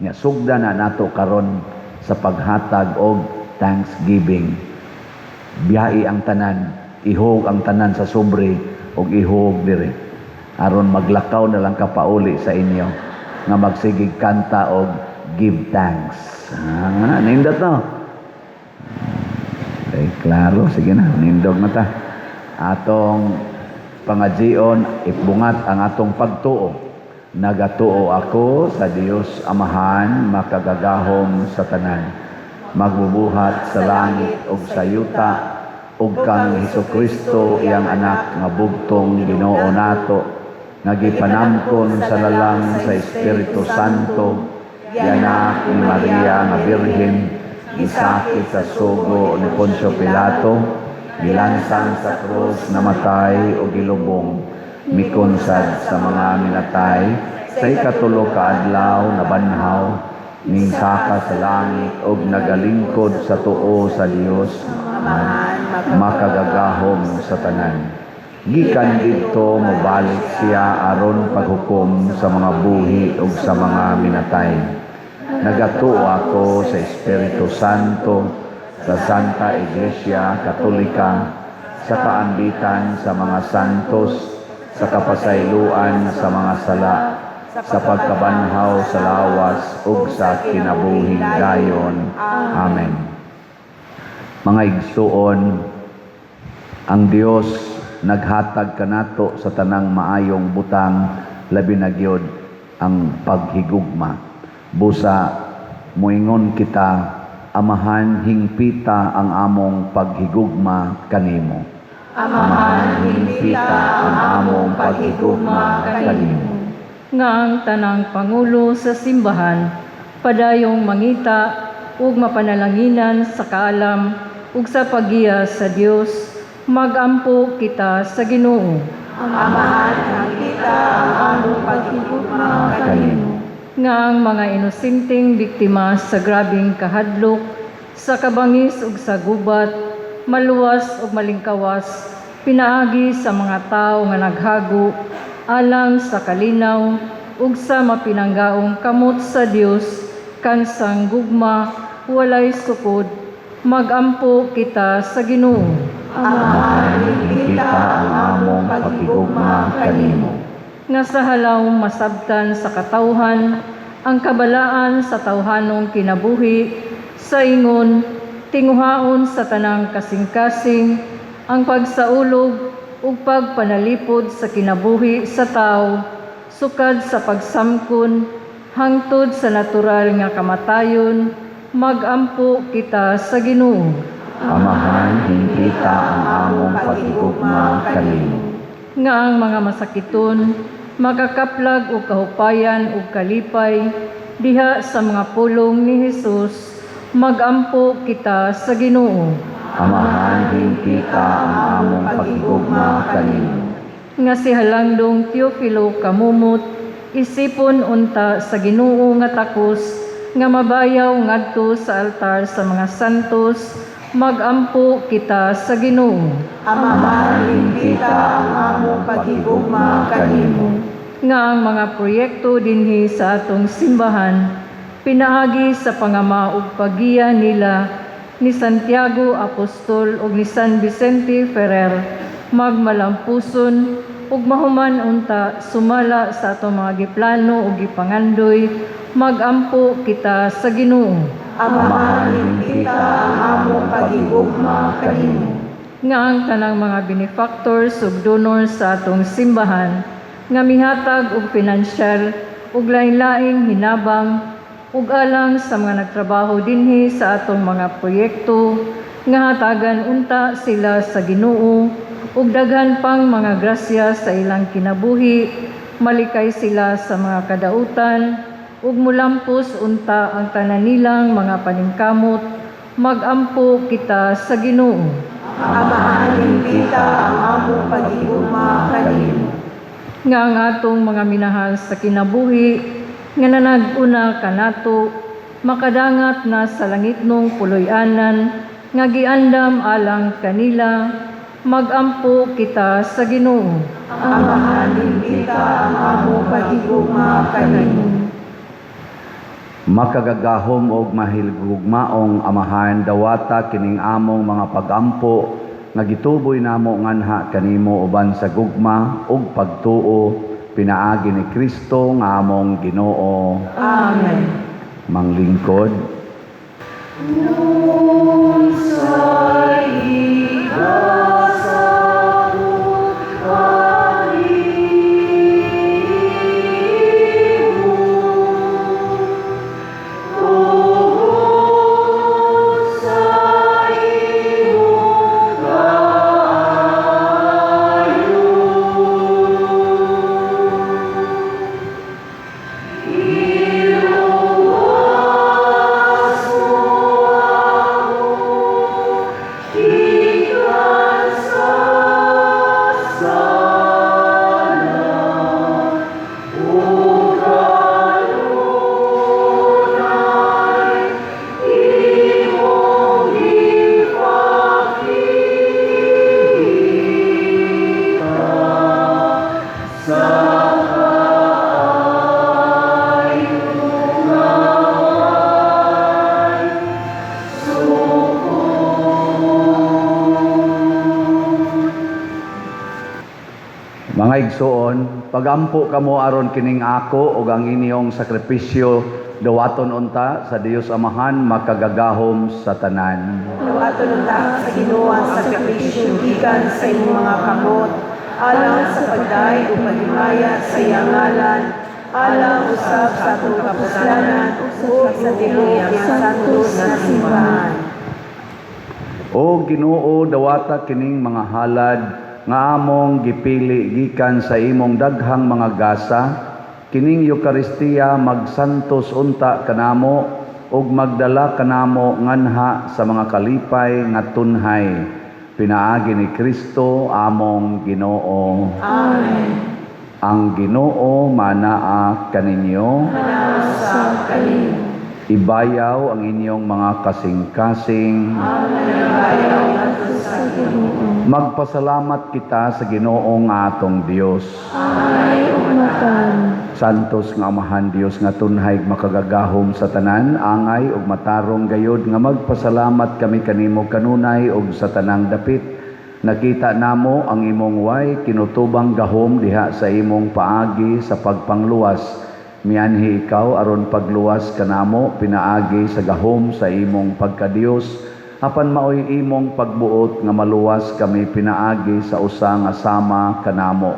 Nya sugda na nato karon sa paghatag og thanksgiving. Biyai ang tanan, ihog ang tanan sa sobre og ihog dire. Aron maglakaw na lang ka pauli sa inyo nga magsigig kanta og give thanks. Ah, nindot, no? Okay, klaro. Sige na, nindog na ta. Atong pangajion, ibungat ang atong pagtuo. Nagatuo ako sa Dios Amahan, makagagahom sa tanan, magbubuhat sa langit ug sa yuta, ug kang Hesukristo, iyang anak nga bugtong Ginoo nato, nga gipanamkon sa lalang sa Espiritu Santo, gianak ni Maria nga Birhen, gisakit sa sugo ni Poncio Pilato, gilansang sa krus, namatay o gilubong, mikonsad sa mga minatay, sa ikatulo ka adlaw nabanhaw, ningsaka sa langit og nagalingkod sa tuo sa Dios Amahan, makagagahom sa tanan. Gikan didto mobalik siya aron paghukom sa mga buhi ug sa mga minatay. Nagatuo ako sa Espiritu Santo, sa Santa Iglesia Katolika, sa kaambitan sa mga santos, sa kapasayloan sa mga sala, sa pagkabanhaw sa lawas ug sa kinabuhing dayon. Amen. Mga igsuon, ang Dios naghatag kanato sa tanang maayong butang, labi na gyud ang paghigugma. Busa moingon kita, Amahan, hingpita ang among paghigugma kanimo. Amahan, hingpita ang among paghigugma kanimo. Nga ang tanang pangulo sa simbahan padayong mangita ug mapanalanginan sa kaalam ug sa paggiya sa Dios, magampo kita sa Ginoo. Amahan, hingpita ang among paghigugma kanimo. Nga ang mga inosenteng biktima sa grabeng kahadlok sa kabangis ug sa gubat maluwas ug malingkawas pinaagi sa mga tawo nga naghago alang sa kalinaw ug sa mapinanggaong kamot sa Dios kansang gugma walay sukod, magampo kita sa Ginoo. Amahan, Hingpita ang among paghigugma kanimo. Nga sa halaw masabtan sa katawhan ang kabalaan sa tawhanong kinabuhi sa ingon tinguhaon sa tanang kasing-kasing ang pagsaulog ug pagpanalipod sa kinabuhi sa tawo sukad sa pagsamkon hangtod sa natural nga kamatayon, magampo kita sa Ginoo. Amahan, hingpita ang among paghigugma kanimo. Nga ang mga masakiton makakaplag og kahupayan ug kalipay diha sa mga pulong ni Hesus, magampo kita sa Ginoo. Amahan, hingpita ang among paghigugma kanimo. Nga si Halangdong Teofilo Camomot isipon unta sa Ginoo nga takos nga mabayaw ngadto sa altar sa mga santos, magampo kita sa Ginoo. Amahan, hingpita ang among paghigugma kanimo. Nga ang mga proyekto dinhi sa atong simbahan pinaagi sa pangama ug paggiya nila ni Santiago Apostol ug ni San Vicente Ferrer magmalampuson ug mahuman unta sumala sa atong mga giplano ug gipangandoy, magampo kita sa Ginoo. Amahan, hingpita ang among paghigugma kanimo. Nga ang tanang mga benefactors ug donors sa atong simbahan nga mihatag og pinansyal ug lain-laing hinabang ug alang sa mga nagtrabaho dinhi sa atong mga proyekto nga hatagan unta sila sa Ginoo ug daghan pang mga grasya sa ilang kinabuhi, malikay sila sa mga kadautan ug mulampos unta ang tanan nilang mga paningkamot, magampo kita sa Ginoo. Amahan, hingpita ang among paghigugma kanimo. Nga ang atong mga minahal sa kinabuhi nga nanag-una kanato makadangat na sa langitnong puloy-anan nga giandam alang kanila, magampo kita sa Ginoo. Amahan, hingpita ang among paghigugma kanimo. Makagagahom og mahigugmaong Amahan, dawata kining among mga pagampo nga gituboy namo nganha kanimo uban sa gugma ug pagtuo pinaagi ni Kristo nga among Ginoo. Amen. Manglingkod. Unsay igasabot kanimo tungod sa imong kaayo? Iluwas mo ako, gikan Mga igsoon, pagampo kamo aron kining ako ug ang inyong sakripisyo dawaton unta sa Dios Amahan makagagahom sa tanan. Dawaton unta sa Ginoo ang sakripisyo gikan sa imong mga kamot, alang sa pagdayeg ug paghimaya sa iyang ngalan, alang usab sa atong kapuslanan ug sa tibuok iyang santos nga simbahan. O Ginoo, dawata kining mga halad nga among gipili gikan sa imong daghang mga gasa, kining Eukaristiya magsantos unta kanamo ug magdala kanamo nganha sa mga kalipay nga tunhay pinaagi ni Kristo among Ginoo. Amen. Ang Ginoo manaa kaninyo. Manausap kanimo. Ibayaw ang inyong mga kasing-kasing. Ibayaw ngadto sa Ginoo. Magpasalamat kita sa Ginoong atong Dios. Ay, ug matarong. Santos nga Amahan Dios nga tunhay makagagahom sa tanan, angay ug matarong gayod nga magpasalamat kami kanimo kanunay ug sa tanang dapit. Nakita namo ang imong way kinutubang gahom diha sa imong paagi sa pagpangluwas. Mianhi ikaw aron pagluwas kanamo pinaagi sa gahom sa imong pagkadiyos, apan maoy imong pagbuot nga maluwas kami pinaagi sa usa nga sama kanamo.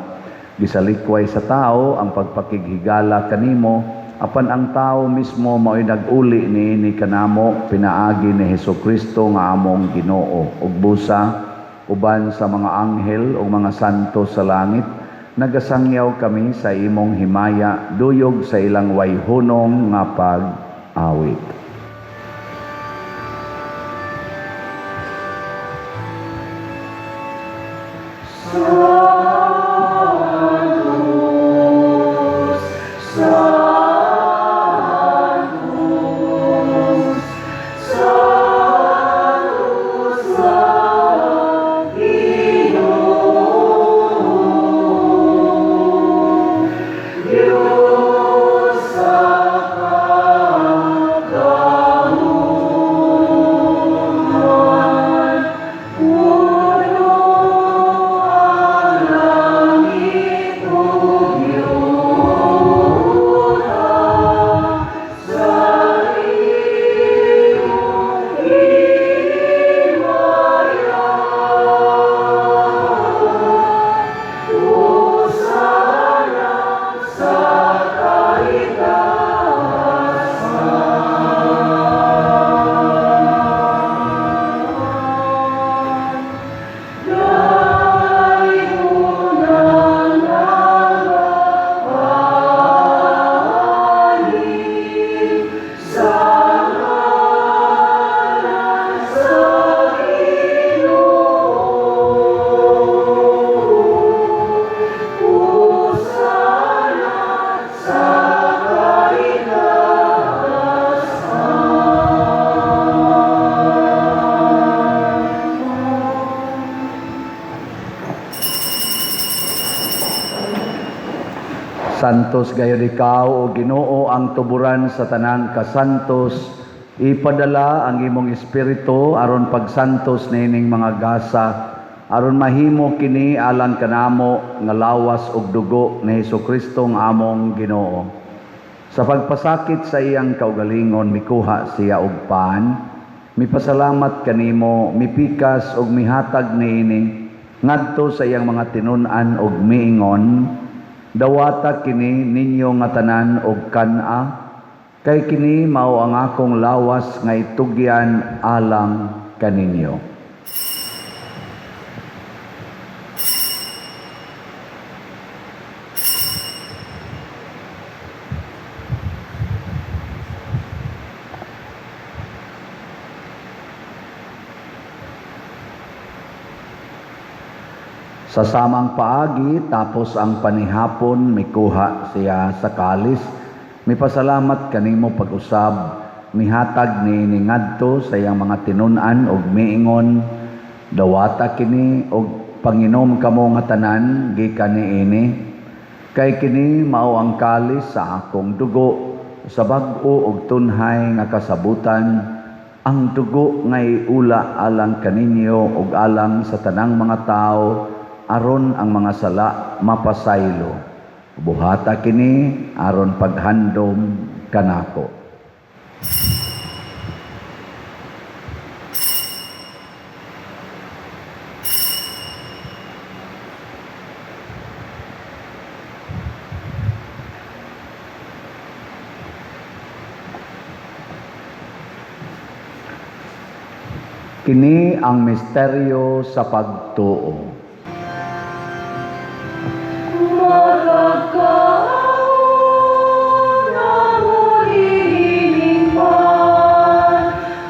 Gisalikway sa tao ang pagpakighigala kanimo, apan ang tao mismo maoy nag-uli niini kanamo pinaagi ni Hesukristo nga among Ginoo. Ug busa uban sa mga anghel ug mga santo sa langit, nagasangyaw kami sa imong himaya duyog sa ilang wayhunong nga pag-awit. Santos gayud ikaw, o Ginoo, ang tuburan sa tanang kasantos. Ipadala ang imong espiritu aron pagsantos niining mga gasa, aron mahimo kini alang kanamo nga lawas ug dugo ni Hesukristo nga among Ginoo. Sa pagpasakit sa iyang kaugalingon, mikuha siya og pan, mipasalamat kanimo, mipikas ug mihatag niini ngadto sa iyang mga tinun-an ug miingon: "Dawata kini ninyo nga tanan og kan-a, kay kini mao ang akong lawas nga itugyan alang kaninyo." Sa samang paagi, tapos ang panihapon, mikuha siya sa kalis, mipasalamat kanimo pag-usab, mihatag ni ngadto sa iyang mga tinun-an og miingon: "Dawata kini og panginom kamo nga tanan gikan niini, kay kini mao ang kalis sa akong dugo sa bag-o og tunhay nga kasabutan, ang dugo nga iula alang kaninyo ug alang sa tanang mga tawo aron ang mga sala mapasaylo. Buhata kini aron paghandom kanako. Kini ang misteryo sa pagtuo. Magkakaon ang ulihiningpan,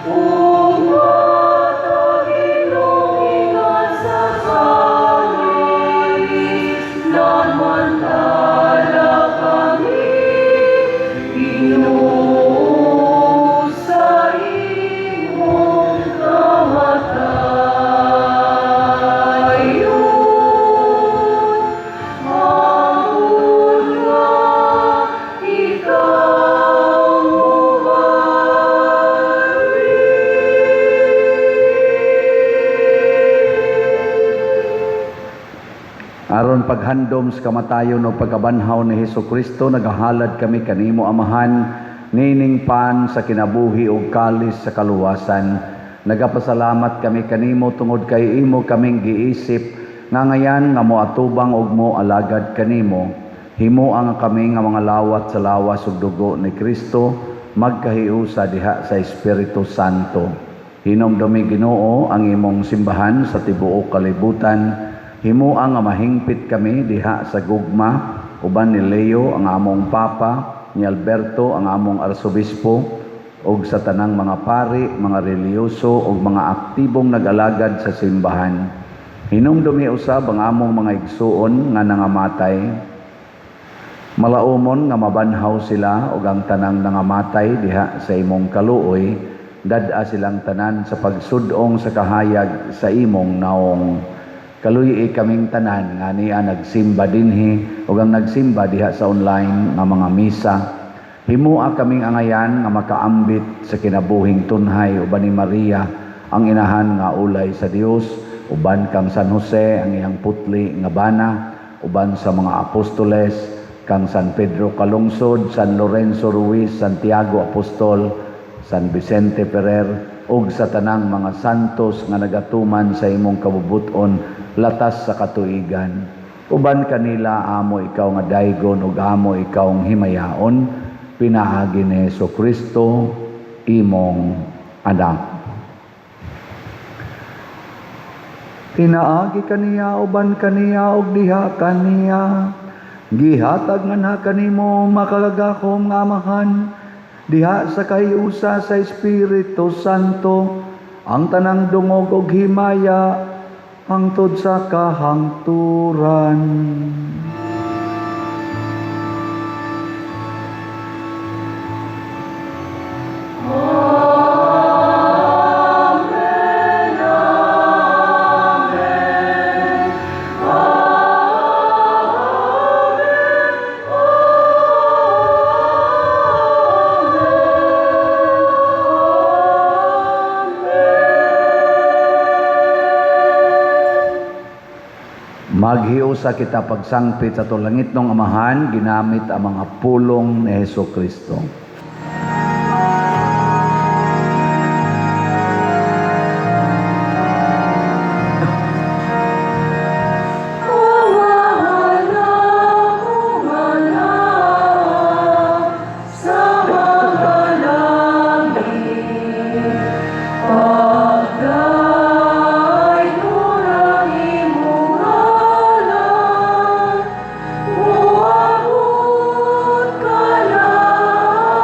ug mataginumigan sa kalis, Namantala kami, Ginoo, sa imong kamatayon. Hangtod nga ikaw mobalik. Aron paghandom sa kamatayon o pagkabanhaw ni Hesus Kristo, nagahalad kami kanimo, Amahan, nining pan sa kinabuhi ug kalis sa kaluwasan. Nagapasalamat kami kanimo tungod kay imo kaming giisip nga ngayan nga moatubang ug mo alagad kanimo. Himoa nga kami nga mga lawat sa lawas ug dugo ni Kristo magkahiusa diha sa Espiritu Santo. Hinumdumi, Ginoo, ang imong simbahan sa tibuok kalibutan. Himoa nga mahingpit kami diha sa gugma uban ni Leo ang among Papa, ni Alberto ang among Arsobispo, ug sa tanang mga pari, mga relihiyoso ug mga aktibong nag-alagad sa simbahan. Hinumdumi usab ang among mga igsuon nga nangamatay. Malaumon nga mabanhaw sila ug ang tanang nangamatay diha sa imong kaluoy, dad-a silang tanan sa pagsud-ong sa kahayag sa imong naong. Kaluyi kaming tanan nga ania nagsimba dinhi ug ang nagsimba diha sa online nga mga misa. Himoa kaming angayan nga makaambit sa kinabuhing tunhay uban ni Maria ang inahan nga ulay sa Dios, uban kang San Jose ang iyang putli nga bana, uban sa mga apostoles, kang San Pedro Calungsod, San Lorenzo Ruiz, Santiago Apostol, San Vicente Ferrer, ug sa tanang mga santos nga nagatuman sa imong kabubut-on latas sa katuigan. Uban kanila amo ikaw nga daygon ug amo ikaw ang himayaon pinaagi ni Hesus Kristo imong anak. Pinaagi kaniya, uban kaniya ug diha kaniya, gihatag nganha kanimo, makagagahom nga Amahan, diha sa kahiusa sa Espiritu Santo, ang tanang dungog ug himaya hangtod sa kahangturan. Maghiusa kita pagsangpit sa atong langitnong Amahan ginamit ang mga pulong ni Hesus Kristo. Amahan akong anak sa mga langit, Pagdaygon ang imong ngalan, Muabot kalangitan.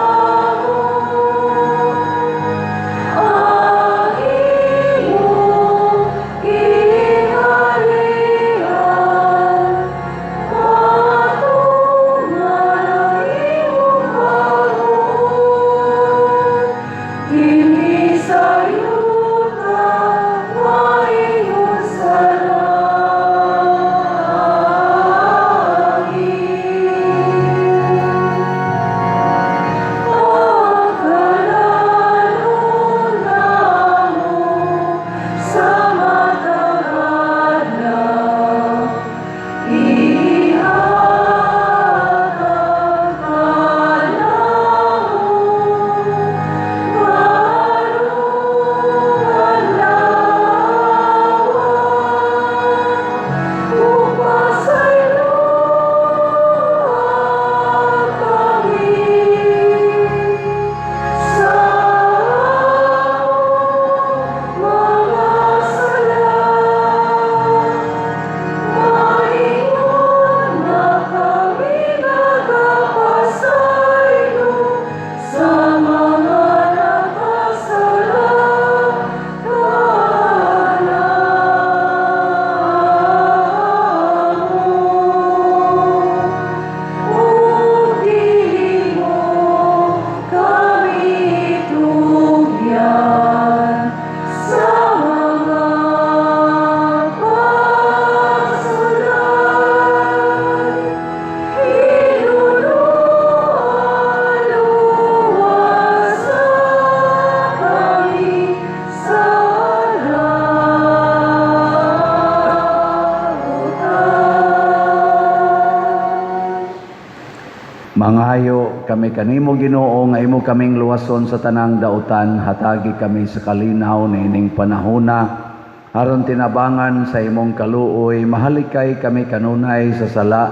Mangayo kami kanimo, Ginoo, nga imo kaming luwason sa tanang dautan, hatagi kami sa kalinaw niining panahona aron tinabangan sa imong kaluoy mahalikay kami kanunay sa sala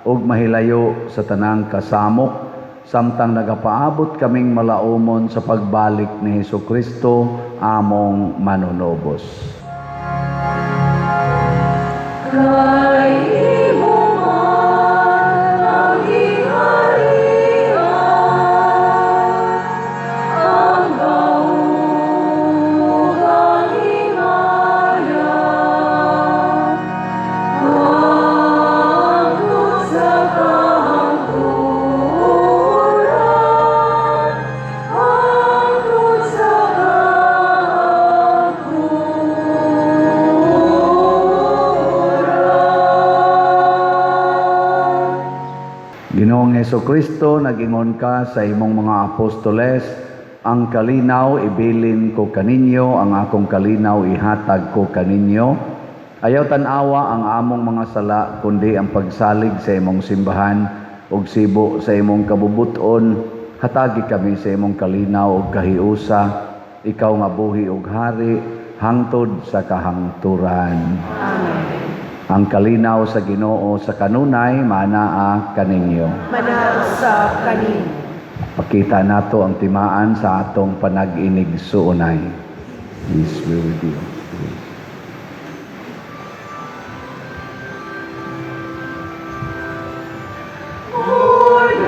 ug mahilayo sa tanang kasamok samtang nagapaabot kaming malaumon sa pagbalik ni Hesus Kristo among manunubos. Kay imo man ang gingharian, ang gahom ug ang himaya, hangtod sa kahangturan, hangtod sa kahangturan. Ginoong Hesus Kristo, nagingon ka sa imong mga apostoles, "Ang kalinaw ibilin ko kaninyo, ang akong kalinaw ihatag ko kaninyo." Ayaw tan-awa ang among mga sala, kundi ang pagsalig sa imong simbahan ug sibo sa imong kabubuton, hatagi kami sa imong kalinaw ug kahiusa, ikaw nga buhi ug hari hangtod sa kahangturan. Ang kalinaw sa Ginoo sa kanunay manaa kaninyo. Manaa usab kanimo. Pakita nato ang timaan sa atong panag-inigsuonay. Peace be with you.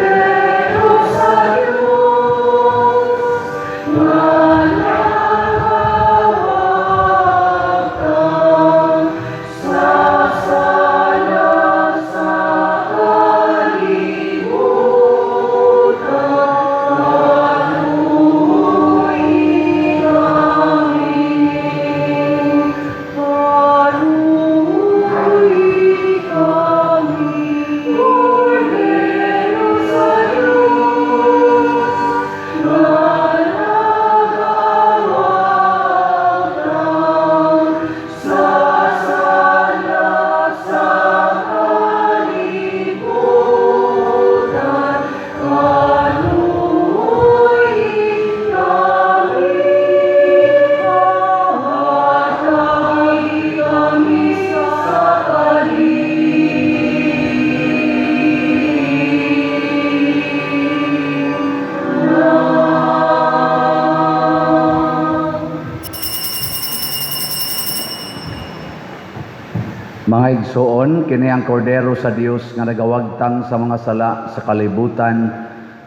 Kordero sa Dios, nga nagawagtang sa sala sa kalibutan, kaluoyi kami, kaluoyi kami. Kordero sa Dios, nga nagawagtang sa sala sa kalibutan, kaluoyi kami, hatagi kami sa kalinaw. Mga igsoon, kini ang kordero sa Dios nga nagawagtang sa mga sala sa kalibutan.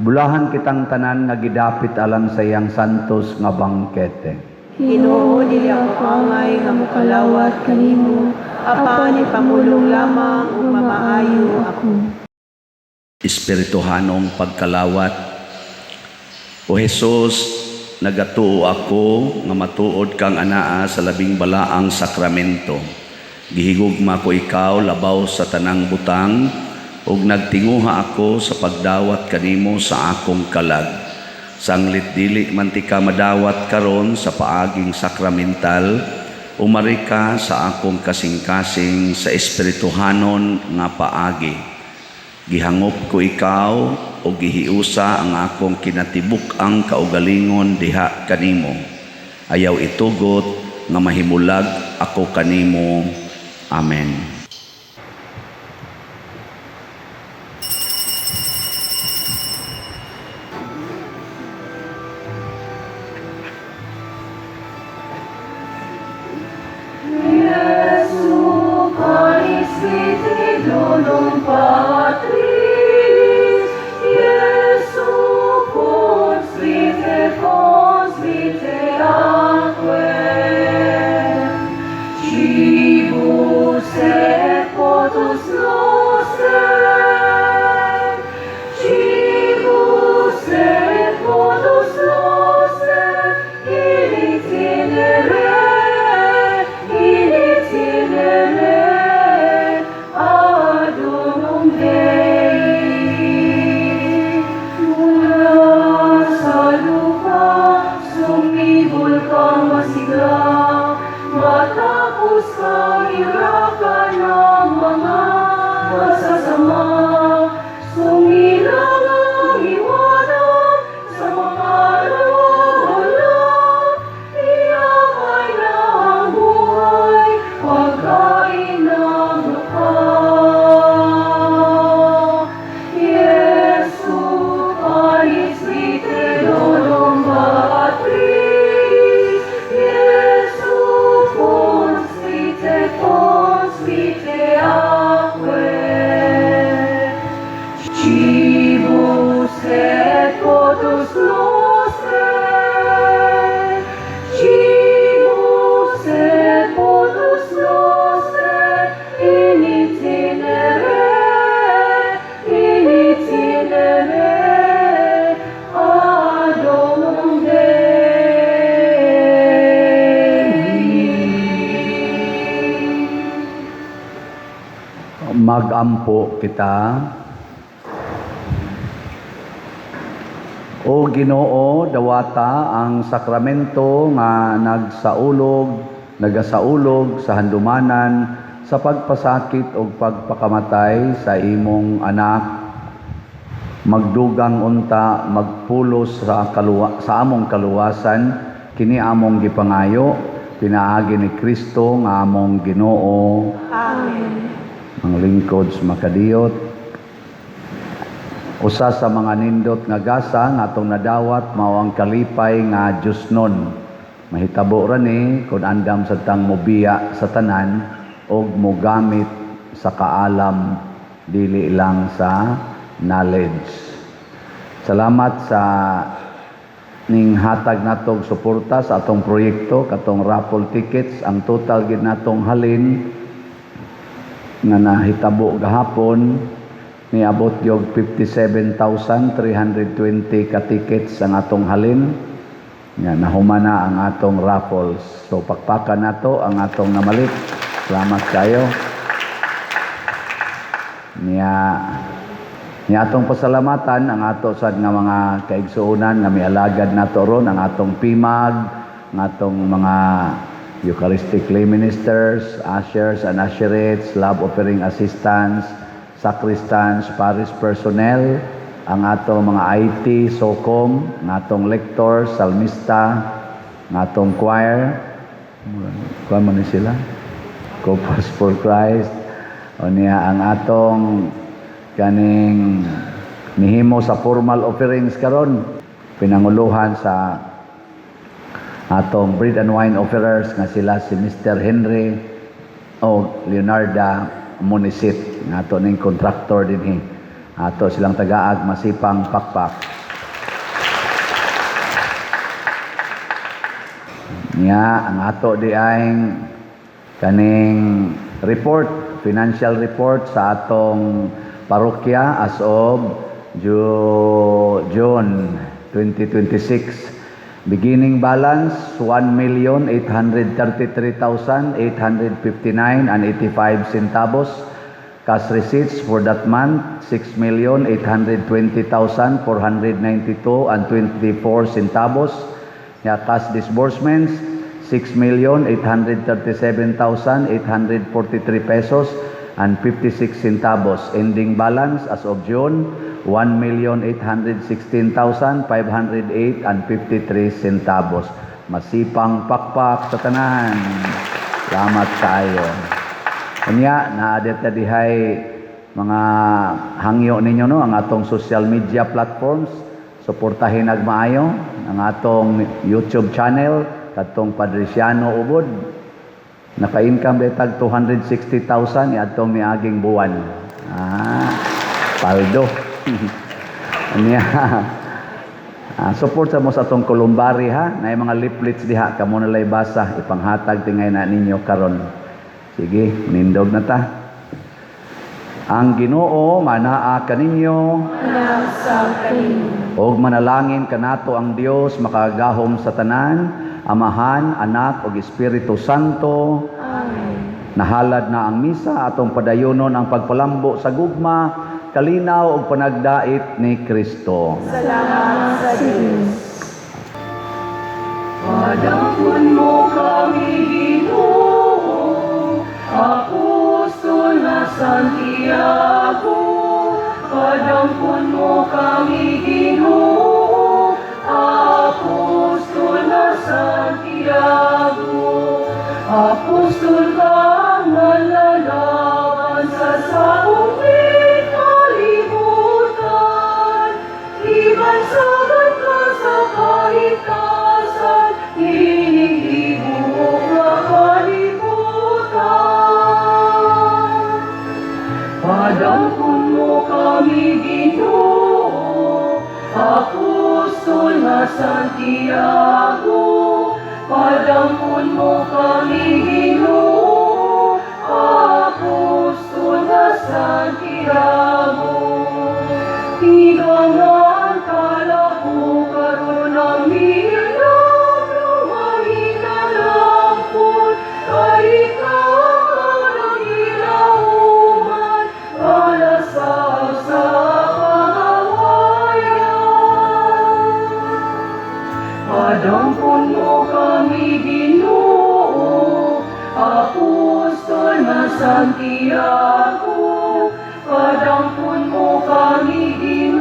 Bulahan kitang tanan nga gidapit alang sa iyang santos nga bangkete. Ginoo, dili ako angay nga mokalawat kanimo, apan ipamulong lamang ug mamaayo ako. Espirituhanong pagkalawat. O Jesus, nagatuo ako nga matuod kang anaa sa labing balaang sakramento. Gihigugma ko ikaw labaw sa tanang butang ug nagtinguha ako sa pagdawat kanimo sa akong kalag. Sanglit dili man tika madawat karon sa paaging sakramental, umari ka sa akong kasing-kasing sa espirituhanon nga paagi. Gihangop ko ikaw o gihiusa ang akong kinatibuk-ang kaugalingon diha kanimo. Ayaw itugot nga mahimulag ako kanimo. Amen. Jesu panis vitae donum Patris, Jesu fons vitae, fons vitae aquae, cibus. Magampo kita. O Ginoo, dawata ang sakramento nga nagasaulog sa handumanan sa pagpasakit ug pagpakamatay sa imong anak. Magdugang unta magpulos sa among kaluwasan, kini among gipangayo pinaagi ni Kristo nga among Ginoo. Amen. Mga lingkod sa makadiyot, usa sa mga nindot nga gasa nga atong nadawat mao ang kalipay nga Diosnon. Mahitabo ra ni kun andam sa tang mobiya sa tanan og mogamit sa kaalam, dili lang sa knowledge. Salamat sa ning hatag natong suporta sa atong proyekto katong raffle tickets. Ang total gid natong halin nga nahitabo gahapon, niabot yog 57,320 ka tickets ang atong halin. Nga nahuman na ang atong raffles. So pakpakan nato ang atong namalik. Salamat kayo. Niya atong pasalamatan ang ato sad nga mga kaigsuonan nga mialagad nato ron, ang atong PIMAG, ang atong mga Eucharistic lay ministers, ushers and usherettes, love offering assistants, sacristans, parish personnel, ang atong mga IT, SOCOM, ang atong lectors, salmista, ang atong choir, kuan man ni sila, Couples for Christ, o niya ang atong kaning nihimo sa formal offerings karon, pinanguluhan sa atong bread and wine offerers nga sila si Mr. Henry o Leonarda Munisit, nga ato ning contractor dinhi. Ato silang tagaag masipang pakpak. Niya ang ato di ay kaning report, financial report sa atong parokya as of June 2026. Beginning balance 1,833,859.85 centavos. Cash receipts for that month 6,820,492.24 centavos. Ya, cash disbursements 6,837,843 pesos and 56 centavos. Ending balance as of June 1,816,508.53 centavos. Masipang pakpak sa tanan. Salamat kaayo. Unya, naa ta dihay mga hangyo ninyo, no, ang atong social media platforms, suportahin ag maayo ang atong YouTube channel katong Padriciano Ubod. Naka-income di tag 260,000 iadtong miaging buwan. Ah, paldo. Unya. Ah, support sa mo sa atong columbary ha, naay mga leaflets diha, kamo na lay basa, ipanghatag tingay na ninyo karon. Sige, nindog na ta. Ang Ginoo manaa kaninyo. Manaa kaninyo. Og manalangin kanato ang Dios makagahom sa tanan, Amahan, Anak ug Espiritu Santo. Amen. Nahalad na ang misa, atong padayonon ang pagpalambo sa gugma, kalinaw ug panagdait ni Kristo. Salamat sa Diyos. Padampon mo kami, Ginoo, Apostol na Santiago. Padampon mo kami, Ginoo, Apostol na Santiago. Apostol ka nga lalaban sa saong kalibutan. Ibansagan ka sa kahitasan, ining tibuok nga kalibutan. Padampon mo kami, Ginoo, Apostol na Santiago. Padampon mo kami, Ginoo, Apostol na Santiago. Tigangan kalako karon ang milagro mahinalakon, kay ikaw ang gilahuman. Santiago, Padangkon mo kami.